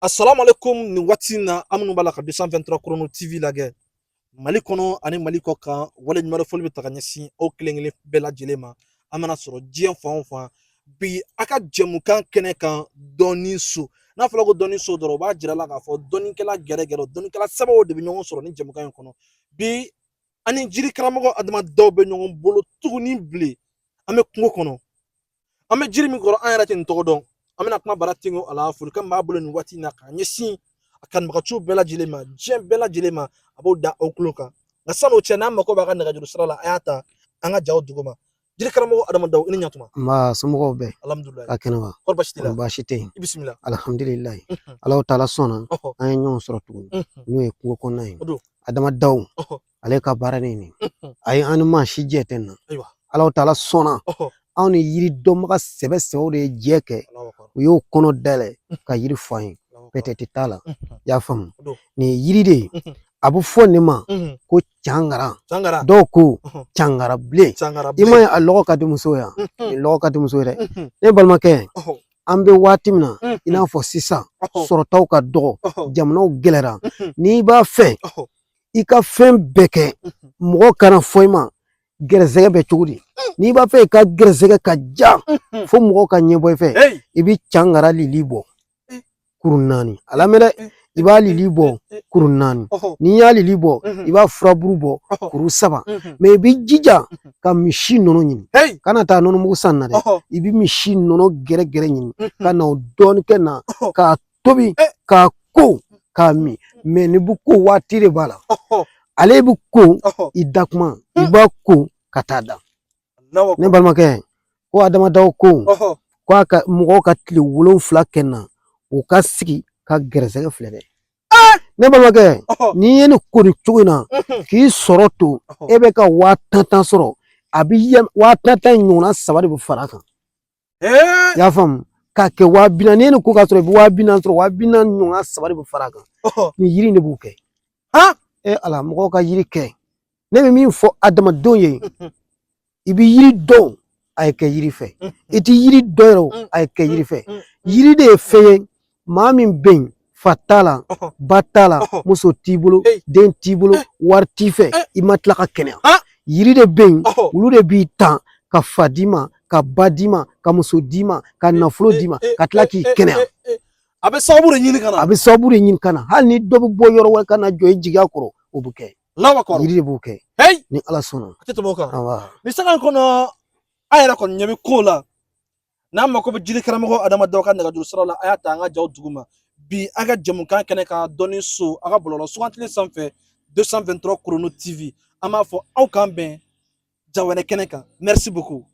Assalamu alaikum. Nin waati in na, an minnu b'a la ka 223 Chrono TV lajɛ Mali kɔnɔ ani Mali kɔ kan, wale ɲuman fɔli bɛ ta ka ɲɛsin aw kelen kelen bɛɛ lajɛlen ma. An mana sɔrɔ diɲɛ fan o fan bi, a ka jɛmukan kɛnɛ kan, dɔnni so. N'a fɔra ko dɔnni so dɔrɔn, o b'a jira la k'a fɔ dɔnnikɛla gɛrɛgɛrɛ, dɔnnikɛla sɛbɛw de bɛ ɲɔgɔn sɔrɔ ni jɛmukan in kɔnɔ. Bi, an ni jiri karamɔgɔ Adama Daw bɛ ɲɔgɔn bolo tuguni bilen. An bɛ kungo kɔnɔ, an bɛ jiri min kɔrɔ, an yɛrɛ tɛ nin tɔgɔ dɔn. An bɛna kuma bara tengo a la. Folikan b'a bolo nin waati in na k'a ɲɛsin a kanubagaciw bɛɛ lajɛlen ma, diɲɛ bɛɛ lajɛlen ma. A b'o da aw tulo kan. Nka san'o cɛ, n'an mako b'a ka nɛgɛjuru sira la, a y'a ta an ka jaw duguma. Jiri karamɔgɔ Adama Daw, i ni ɲatuma. Nba, somɔgɔw bɛɛ? Alhamdulilayi. Ka kɛnɛ wa? Kɔri baasi t'i la? Baasi tɛ yen. I bisimila. Alihamudulilayi, Alahu taala sɔnna, an ye ɲɔgɔn sɔrɔ tuguni, n'o ye kungo kɔnɔna ye. O don. Adama Daw, ale ka baara de ye nin ayi, an ni maa si jɛ tɛ nin na. Alahu taala sɔnna, anw ni yiri dɔnbaga sɛbɛ sɛbɛw de ye jɛ kɛ. U y'o kɔnɔ dayɛlɛ ka yiri fɔ an ye, pɛtɛti t'a la. I y'a faamu? Nin ye yiri de ye, a bɛ fɔ nin ma ko cangara. Cangara. Dɔw ko cangara bilen. Cangara. I m'a ye, a lɔgɔ ka di muso ye, nin lɔgɔ ka di muso ye dɛ. Ne balimakɛ, an bɛ waati min na, i n'a fɔ sisan, sɔrɔtaw ka dɔgɔ, jamanaw gɛlɛyara. N'i b'a fɛ i ka fɛn bɛɛ kɛ, mɔgɔ kana fɔ i ma gɛrɛsɛgɛ bɛ cogo di. N'i b'a fɛ i ka gɛrɛsɛgɛ ka ja fo mɔgɔw ka ɲɛbɔ i fɛ, i bɛ cangara lili bɔ kuru 4. A lamɛn dɛ, i b'a lili bɔ kuru 4. N'i y'a lili bɔ, i b'a furaburu bɔ kuru 3. Mɛ i b'i jija ka misi nɔnɔ ɲini, kana taa nɔnɔmugu san na dɛ. I bɛ misi nɔnɔ gɛrɛgɛrɛ ɲini ka na o dɔɔnin kɛ na k'a tobi, k'a ko, k'a min. Mɛ ni bɛ ko, waati de b'a la. Ale bɛ ko i da kuma, i b'a ko ka taa da. Ne balimakɛ, ko Adama Daw ko a ka mɔgɔw ka tile 7 kɛ na, u ka sigi ka gɛrɛsɛgɛ filɛ dɛ. Ne balimakɛ, n'i ye nin ko nin cogo in na k'i sɔrɔ to, e bɛ ka 10 000 10 sɔrɔ, a bɛ 10 000 10 ɲɔgɔnna 3 de bɛ fara a kan. I y'a faamu? K'a kɛ 40 000. N'i ye nin ko ka sɔrɔ, i bɛ 40 000 sɔrɔ, 40 000 ɲɔgɔnna 3 de bɛ fara a kan. Nin yiri in de b'o kɛ. E Ala, mɔgɔw ka yiri kɛ. Ne bɛ min fɔ adamadenw ye, i bɛ yiri dɔn, a ye kɛ yiri fɛ. I tɛ yiri dɔn yɛrɛ o, a ye kɛ yiri fɛ. Yiri de ye fɛn ye, maa min bɛ yen, fa t'a la, ba t'a la, muso t'i bolo, den t'i bolo, wari t'i fɛ, i ma tila ka kɛnɛya, yiri de bɛ yen. Olu de b'i tan ka fa d'i ma, ka ba d'i ma, ka muso d'i ma, ka nafolo d'i ma, ka tila k'i kɛnɛya. A bɛ sababu de ɲini ka na. A bɛ sababu de ɲini ka na. Hali ni dɔ bɛ bɔ yɔrɔ wɛrɛ ka na jɔ i jigiya kɔrɔ, o bɛ kɛ. Yiri de b'o kɛ ni Ala sɔnna. A tɛ tɛmɛ o kan. Nin sanga in kɔnɔ, an yɛrɛ kɔni ɲɛ bɛ ko la. N'an mako bɛ jiri karamɔgɔ Adama Daw ka nɛgɛjuru sira la, a y'a ta an ka jaw duguma. Bi, an ka jɛmukan kɛnɛ kan, dɔnni so, a ka bɔlɔlɔ sugantilen sanfɛ, 223 Chrono TV, an b'a fɔ aw k'an bɛn ja wɛrɛ kɛnɛ kan. Merci beaucoup.